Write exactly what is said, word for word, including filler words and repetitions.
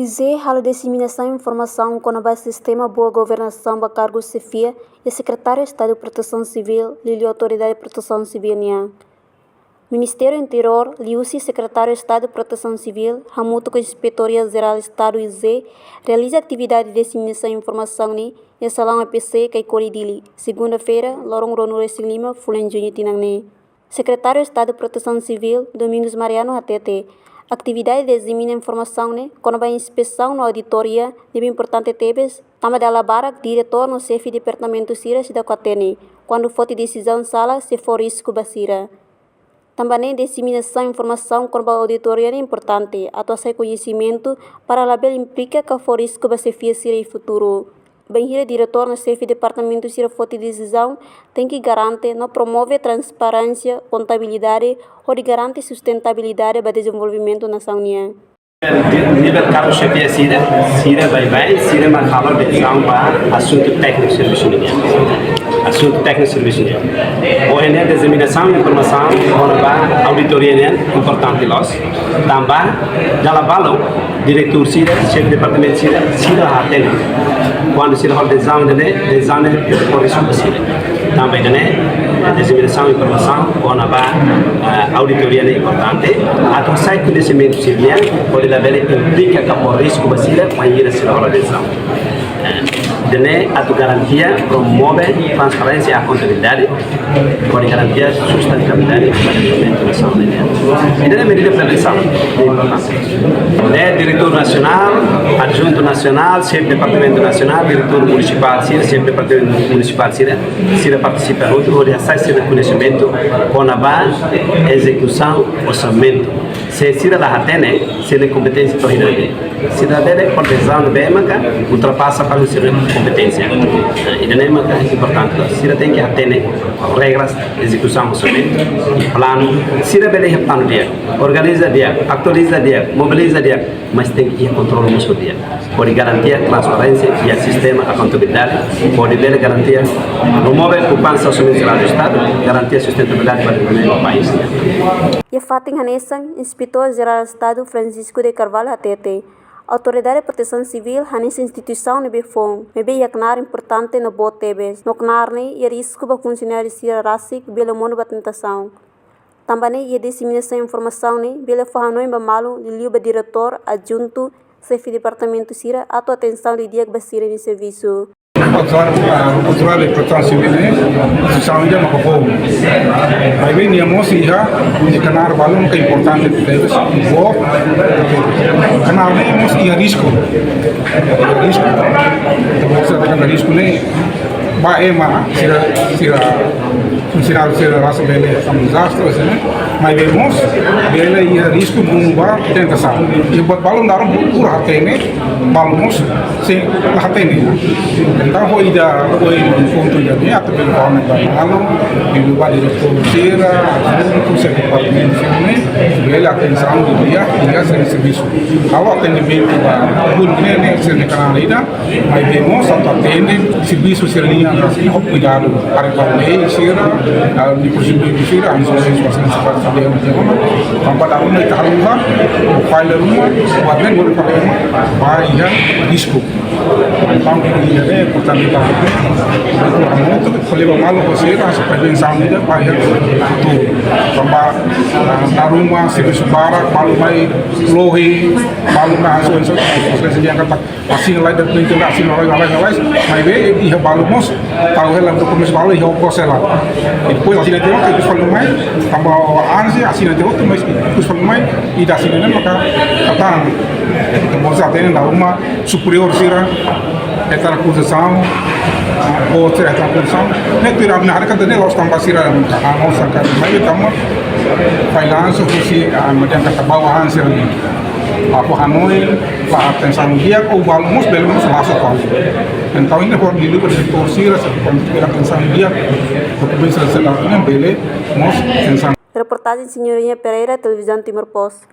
IGE halo diseminasaun informasaun kona-ba sistema boa governasaun ba kargu xefia iha Sekretáriu Estadu Protesaun Sivíl, liuliu Autoridade Protesaun Sivíl nian. Ministériu Interiór, liuhusi Sekretáriu Estadu Protesaun Sivíl, hamutuk ho Inspetoria Jerál Estadu, IGE, realiza atividade diseminasaun informasaun ne'e iha salaun A P C Caicoli, Dili, segunda-feira, loron ruanulu-resin-lima fulan Juñu tinan ne'e. Sekretáriu Estadu Protesaun Sivíl, Domingos Mariano, hatete, atividade disemina informasaun ne'e kona-ba inspesaun no auditoria ne'ebé importante tebes, tanba dala barak diretór no xefe departamentu sira seidauk hatene, kuandu foti desizaun sala sei fó risku ba sira. Tanba ne'e diseminasaun informasaun kona-ba auditoria ne'e importante, atu hasai koñesimentu para labele implika ka fó risku ba xefia sira iha futuru. Bainhira diretór no xefe departamentu sira foti desizaun, tenke garante no promove transparénsia, kontabilidade, hodi garante sustentabilidade ba dezenvolvimentu nasaun nian. Nivel kargu xefia sira, sira baibain, sira mak halo desizaun ba asuntu tékniku servisu nian. Asuntu tékniku servisu nian. Ohin ne'e diseminasaun informasaun kona-ba auditoria ne'e importante loos. Tanba dala balu diretór sira, xefe departamentu sira, sira hatene. Kuandu sira halo desizaun ne'e, desizaun ne'e fó risku ba sira. Tanba ne'e, diseminasaun informasaun kona-ba, eh, auditoria ne'e importante. Atu hasai koñesimentu sira nian, hodi labele implika ka fó risku ba sira, bainhira sira halo desizaun. Eh, ida-ne'e atu garantia, promove transparénsia, akontabilidade, hodi garantia sustentabilidade ba dezenvolvimentu nasaun nian. Ida-ne'e medida prevensaun ne'e importante. Ne'e diretór nasionál, adjuntu nasionál, xefe departamentu nasionál, diretór munisipál sira, xefe departamentu munisipál sira, sira partisipa hotu, hodi hasai sira-nia koñesimentu kona-ba ezekusaun orsamentu. Se sira la hatene, sira-nia kompeténsia to'o iha ne'ebé. Sira labele halo desizaun ne'ebé maka ultrapasa para sira-nia kompeténsia. Ida-ne'e maka importante. Sira tenke hatene regras ezekusaun orsamentu, planu. Sira bele iha planu di'ak, organiza di'ak, atualiza di'ak, mobiliza di'ak, mas tenke iha kontrolu mós di'ak. Hodi garantia transparénsia iha sistema akontabilidade, hodi bele garantia, promove poupansa orsamentu jerál do Estadu, garantia sustentabilidade ba dezenvolvimentu país. Iha fatin hanesan, Inspetór Jerál Estadu Francisco de Carvalho hatete, Autoridade Protesaun Sivíl hanesan instituisaun ne'ebé foun, maibé iha knaar importante no boot tebes. No knaar ne'e iha risku ba funsionáriu sira rasik bele monu ba tentasaun. Tanba ne'e iha diseminasaun informasaun ne'e bele fó hanoin ba malu, liuliu ba diretór, adjuntu, xefe departamentu sira atu atensaun didi'ak ba sira-nia servisu. Autoridade, ah, Autoridade Protesaun Sivíl ne'e instituisaun ida maka foun. Maibé nia mós iha, nia knaar balun ke importante tebes, boot. Knaar ne'e mós iha risku. Iha risku. Entaun, mós iha risku ne'e ba ema sira, sira, sira, sira rasik bele hanesan dezastre, ne'e. Maibé mós bele iha risku monu ba tentasaun. I buat balun daudaun, buat sira hatene, balun mós sei la hatene. Entaun, ho ida, ho ida, pontu ida ne'e, atu bele fó hanoin ba malu, liuliu ba diretór sira, adjuntu, xefe departamentu sira ne'e, bele atensaun didi'ak, didi'ak sira-nia servisu. Halo atendimentu ba públiku ne'e, ne'e sira-nia knaar ida, maibé mós atu atende servisu sira-nian, ho kuidadu, haree ba lei sira, ah, nia prosedumentu sira, anu sira, sira, sira, sira, sira, tanba daudaun ita haruka, falla ruma, buat ne'e bolu problema, ba iha risku. Entaun, ida-ne'e importante ba ita. Entaun, hamutuk, ko'alia ba malu ho sira, hanesan prevensaun ida, ba iha futuru. Tanba, ah, dala ruma, servisu barak, balu mai lohi, balu mai hanesan, hanesan, hanesan, hanesan, asina lai dokumentu, asina lai, lai, lai, maibé iha balu mós, tau hela dokumentu balu iha ongkos hela. I depois asina tiha ona, depois fali mai, tanba ansi, asina tiha ona, mas depois fali mai, ida asina ne'e maka katan. Entaun, bolu sira hatene dala ruma superiór sira hetan akuzasaun, outro sira hetan akuzasaun. Ne'e tuir ami haree katak ne'e la'ós tanba sira, ah, la'ós tanba, maibé tanba falla ansi, husi, ah, madian katak bawa ansi sira ne'e. Ba fó hanoin, ba atensaun di'ak, ou balu mós bele mós la sopa. Entaun, ida-ne'e hodi liuliu ba diretór sira, se kuandu tiver atensaun di'ak, dokumentu sira, sira ne'e bele mós atensaun. Reportajen Senhorinha Pereira, Televizaun Timor Post.